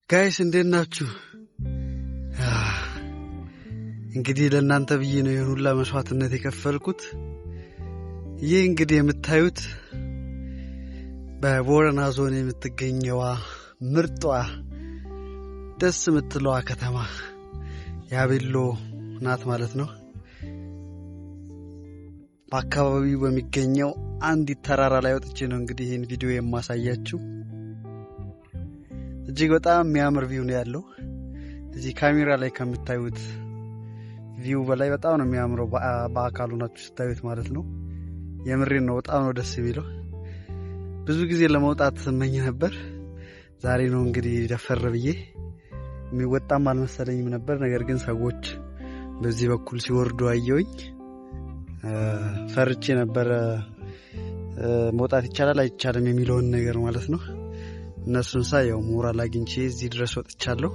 Guys፣ እንዴት ናችሁ? እንግዲህ ለእናንተ ብዬ ነው ይህን ሁላ መስዋዕትነት የከፈልኩት። ይህ እንግዲህ የምታዩት በቦረና ዞን የምትገኘዋ ምርጧ ደስ የምትለዋ ከተማ ያቤሎ ናት ማለት ነው። በአካባቢው በሚገኘው አንዲት ተራራ ላይ ወጥቼ ነው እንግዲህ ይህን ቪዲዮ የማሳያችሁ። እጅግ በጣም የሚያምር view ነው ያለው። እዚህ ካሜራ ላይ ከምታዩት view በላይ በጣም ነው የሚያምረው በአካሉ ናችሁ ስታዩት ማለት ነው። የምሬን ነው፣ በጣም ነው ደስ የሚለው። ብዙ ጊዜ ለመውጣት እመኝ ነበር። ዛሬ ነው እንግዲህ ደፈር ብዬ፣ የሚወጣም አልመሰለኝም ነበር። ነገር ግን ሰዎች በዚህ በኩል ሲወርዱ አየሁኝ። ፈርቼ ነበረ መውጣት ይቻላል አይቻልም የሚለውን ነገር ማለት ነው። እነሱን ሳይ ያው ሞራል አግኝቼ እዚህ ድረስ ወጥቻለሁ።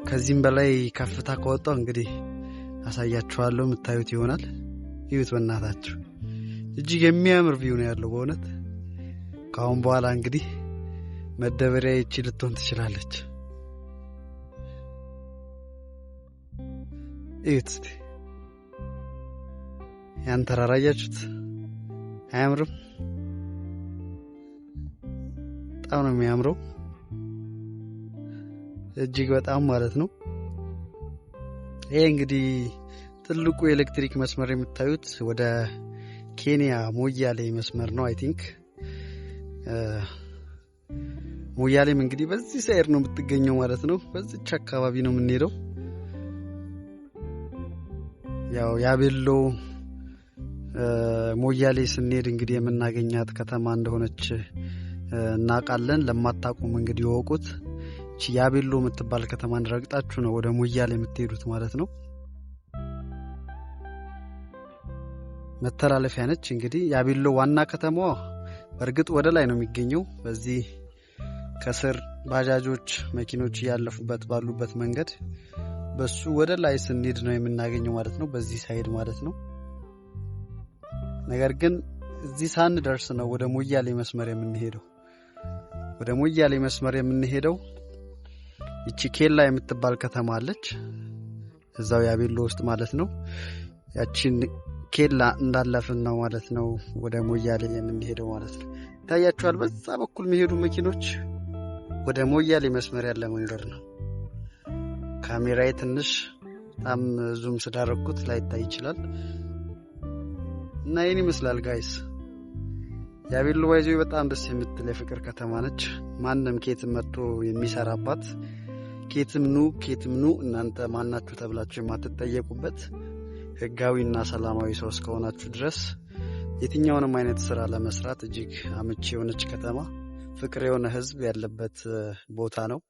ከዚህም በላይ ከፍታ ከወጣው እንግዲህ አሳያችኋለሁ፣ የምታዩት ይሆናል። እዩት በእናታችሁ፣ እጅግ የሚያምር view ነው ያለው በእውነት። ከአሁን በኋላ እንግዲህ መደበሪያ ይቺ ልትሆን ትችላለች። እዩት እስቲ ያን ተራራ፣ አያችሁት? አያምርም? በጣም ነው የሚያምረው፣ እጅግ በጣም ማለት ነው። ይሄ እንግዲህ ትልቁ የኤሌክትሪክ መስመር የምታዩት ወደ ኬንያ ሞያሌ መስመር ነው I think። ሞያሌም እንግዲህ በዚህ side ነው የምትገኘው ማለት ነው። በዚች አካባቢ ነው የምንሄደው። ያው ያቤሎ ሞያሌ ስንሄድ እንግዲህ የምናገኛት ከተማ እንደሆነች እናውቃለን። ለማታውቁም እንግዲህ እወቁት። እቺ ያቤሎ የምትባል ከተማን ረግጣችሁ ነው ወደ ሞያሌ የምትሄዱት ማለት ነው። መተላለፊያ ነች። እንግዲህ ያቤሎ ዋና ከተማዋ በእርግጥ ወደ ላይ ነው የሚገኘው። በዚህ ከስር ባጃጆች፣ መኪኖች እያለፉበት ባሉበት መንገድ በሱ ወደ ላይ ስንሄድ ነው የምናገኘው ማለት ነው። በዚህ side ማለት ነው። ነገር ግን እዚህ ሳንደርስ ነው ወደ ሞያሌ መስመር የምንሄደው። ወደ ሞያሌ መስመር የምንሄደው ይቺ ኬላ የምትባል ከተማ አለች፣ እዛው ያቤሎ ውስጥ ማለት ነው። ያቺን ኬላ እንዳለፍን ነው ማለት ነው ወደ ሞያሌ የምንሄደው ማለት ነው። ይታያችኋል፣ በዛ በኩል የሚሄዱ መኪኖች ወደ ሞያሌ መስመር ያለ መንገድ ነው። ካሜራዬ ትንሽ በጣም zoom ስላደረኩት ላይታይ ይችላል እና ይህን ይመስላል guys። ያቤሎ by the way በጣም ደስ የምትል የፍቅር ከተማ ነች። ማንም ኬትም መጥቶ የሚሰራባት፣ ኬትም ኑ ኬትም ኑ እናንተ ማናችሁ ተብላችሁ የማትጠየቁበት፣ ህጋዊና ሰላማዊ ሰው እስከሆናችሁ ድረስ የትኛውንም አይነት ስራ ለመስራት እጅግ አመቺ የሆነች ከተማ፣ ፍቅር የሆነ ህዝብ ያለበት ቦታ ነው።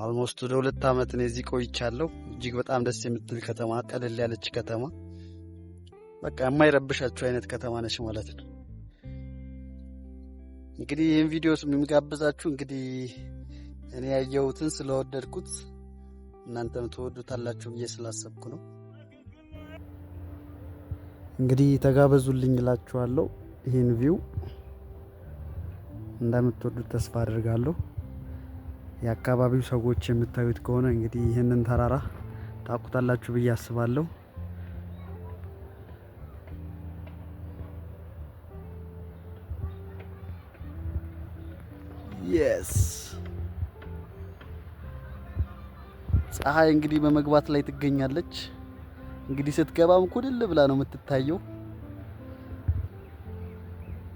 Almost ወደ 2 ዓመት እኔ እዚህ ቆይቻለሁ። እጅግ በጣም ደስ የምትል ከተማ፣ ቀለል ያለች ከተማ፣ በቃ የማይረብሻችሁ አይነት ከተማ ነች ማለት ነው። እንግዲህ ይህን ቪዲዮ የሚጋብዛችሁ እንግዲህ እኔ ያየሁትን ስለወደድኩት እናንተም ትወዱታላችሁ ብዬ ስላሰብኩ ነው። እንግዲህ ተጋበዙልኝ እላችኋለሁ። ይህን view እንደምትወዱት ተስፋ አድርጋለሁ። የአካባቢው ሰዎች የምታዩት ከሆነ እንግዲህ ይህንን ተራራ ታውቁታላችሁ ብዬ አስባለሁ። Yes፣ ፀሐይ እንግዲህ በመግባት ላይ ትገኛለች። እንግዲህ ስትገባም ኩልል ብላ ነው የምትታየው።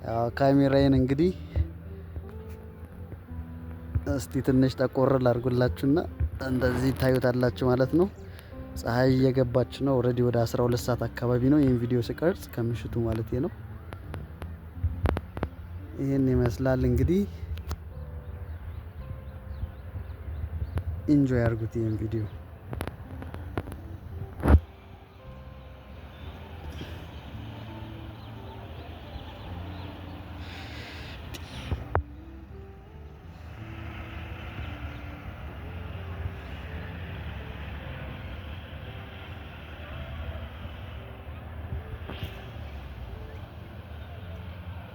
ያው ካሜራዬን እንግዲህ እስቲ ትንሽ ጠቆር ላድርጉላችሁና እንደዚህ ታዩታላችሁ ማለት ነው። ፀሐይ እየገባች ነው። Already ወደ 12 ሰዓት አካባቢ ነው ይህን ቪዲዮ ስቀርጽ፣ ከምሽቱ ማለት ነው። ይህን ይመስላል እንግዲህ፣ enjoy አድርጉት ይህን ቪዲዮ።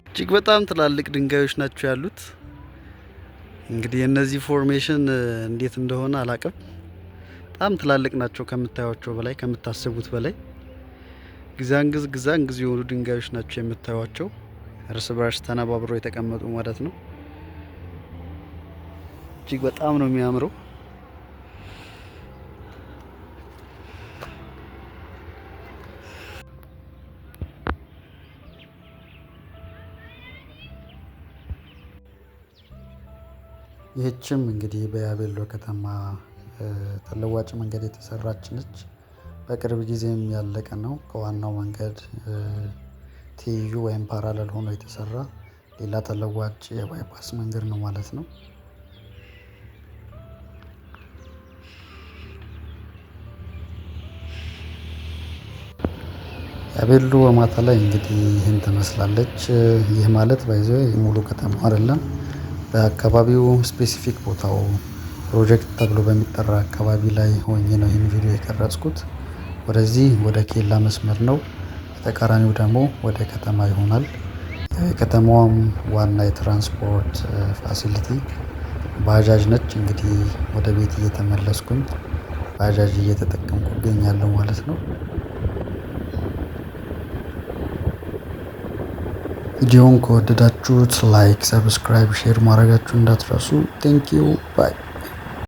እጅግ በጣም ትላልቅ ድንጋዮች ናቸው ያሉት። እንግዲህ የእነዚህ formation እንዴት እንደሆነ አላቅም። በጣም ትላልቅ ናቸው ከምታዩቸው በላይ፣ ከምታስቡት በላይ። ግዛንግዝ ግዛንግዝ የሆኑ ድንጋዮች ናቸው የምታዩቸው፣ እርስ በርስ ተነባብረው የተቀመጡ ማለት ነው። እጅግ በጣም ነው የሚያምረው። ይህችም እንግዲህ በያቤሎ ከተማ ተለዋጭ መንገድ የተሰራች ነች። በቅርብ ጊዜም ያለቀ ነው። ከዋናው መንገድ ትይዩ ወይም parallel ሆኖ የተሰራ ሌላ ተለዋጭ የ bypass መንገድ ነው ማለት ነው። ያቤሎ በማታ ላይ እንግዲህ ይህን ትመስላለች። ይህ ማለት by the way ሙሉ ከተማ አይደለም። በአካባቢው specific ቦታው ፕሮጀክት ተብሎ በሚጠራ አካባቢ ላይ ሆኜ ነው ይህን ቪዲዮ የቀረጽኩት። ወደዚህ ወደ ኬላ መስመር ነው። በተቃራኒው ደግሞ ወደ ከተማ ይሆናል። የከተማዋም ዋና የትራንስፖርት facility ባጃጅ ነች። እንግዲህ ወደ ቤት እየተመለስኩኝ ባጃጅ እየተጠቀምኩ እገኛለሁ ማለት ነው። ቪዲዮውን ከወደዳችሁት like፣ subscribe፣ share ማድረጋችሁ እንዳትረሱ። Thank you, bye.